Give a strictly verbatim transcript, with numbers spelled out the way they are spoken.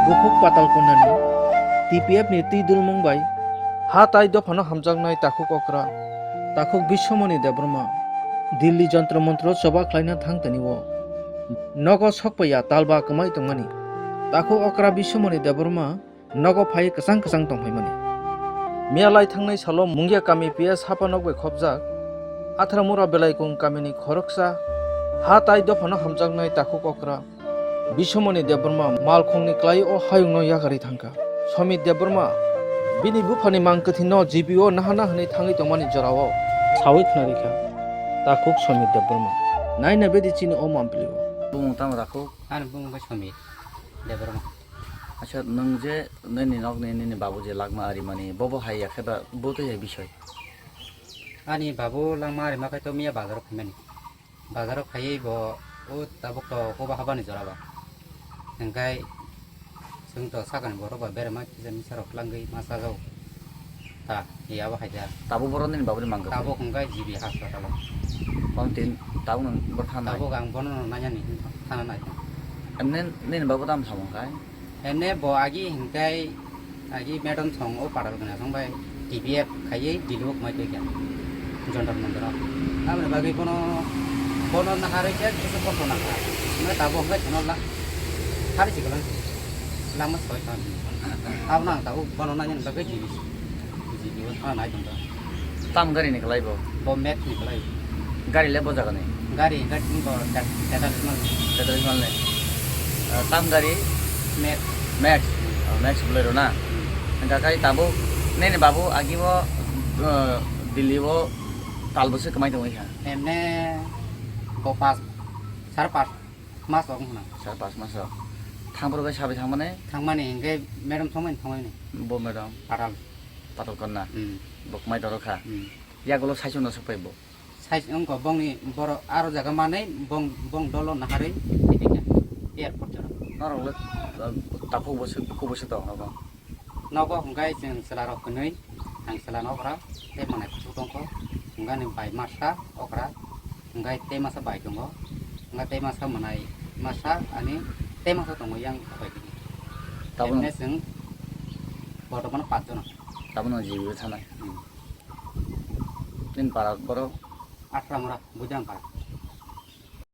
Bukhuk Patalkundani T P F ni twi dulmung bai ha tai dophano hamjaknai takhuk okra, takhuk Biswamoni Debbarma Dilli jontro montro choba khlaina thang tini o nogo sokpaiya talba kwmai tongmani. Takhuk okra Biswamoni Debbarma nogo phai kwchang kwchang tongphaimani. Miyalai thangnai salo Mungia kami P S hapa nok bai khopjak Athramura Belaikung kamini khoroksa ha tai dophano hamjaknai takhuk okra Biswamoni Debbarma malkhungni klai o hayungno yakarwi thangkha. Somit Debbarma bini buphani mang kwthwino G B o nahana hwnwi thangwi tongmani jorao sawi khwnarikha takhuk Somit Debbarma. Naina bedi chini o mampli o. Bumung tamo takhuk? Ani bumung khe Somit Debbarma. Acha, nwng je nini nokni nini babu je langma arimani, bobo hai ya khe ba bo twi hai bisoi? Ani babu langma arima khai to miya bazaro phaimani. Bazaro phaiwi bo o tabuk to koba habani jora ba. Hingkai chwng to sakani borok ba berema kisa misa rok twlangwi ma sajao. Ta, ya bo hai da. Tabuk borok nini babuni mang kwthwi? Tabuk hingkai G B hospital o. Bang tin, tabuk nwng bor thana nai? Tabuk ang bono no nanya ni, thana nai. Emne nini babu tam samung khai? Emne bo agi hingkai, agi madam song o paral gana song bai T P F khaiwi dili o khmai twi kha. Jontor montor o. Aboni bagwi bono, bono naharwi khe kisa kosto nangkha. Hingke tabuk hingkai thono la, hari sikla langma soi kha. Aboni ang tabuk bono nanya ni bagwi G B. G B o thana nai tongkha. Tam gari ni kwlai bo? Bo Max ni kwlai. Gari le bo jaga ni? Gari, gari ni bo Tata, Tata Sumo. Tata Sumo le. Ah, tam gari? Max. Max. Oh, Max Bolero na? Hmm. Hingka kai tabuk nini babu agi bo, ah, Delhi o tal bwswk kwmai tongwi kha? Emne bo pas, sar pas mas ong hwnang. Sar pas mas o. Thangphuru bai sabai thangmani? Thangmani, hingke madam thangmani, thangmani. Bo madam? Patal. Patal konna? Hmm. Bo kwmai toro kha? Hmm. Yagulo saichung no sokpai bo? Saichung wngkha bongni borok aro jaga manwi bong, bong dolo naharwi twi kha airport jora. Norok le, uh, takhuk bwswk, bukhuk bwswk tong nogo? Nogo hwnkhe chwng chwla rok hwnwi, ang chwla no okra tei manai kuchuk tongkho, hwnkhe ani bai masa okra, hwnkhe tei masa bai tongo, hwnkhe tei masa manai masa ani tei masa tongo yang bai tini. Tabuk emne chwng bortomano pach jona. Tabuk no jibi thanai. Hmm. Nini para borok? Athramura, Bujang para.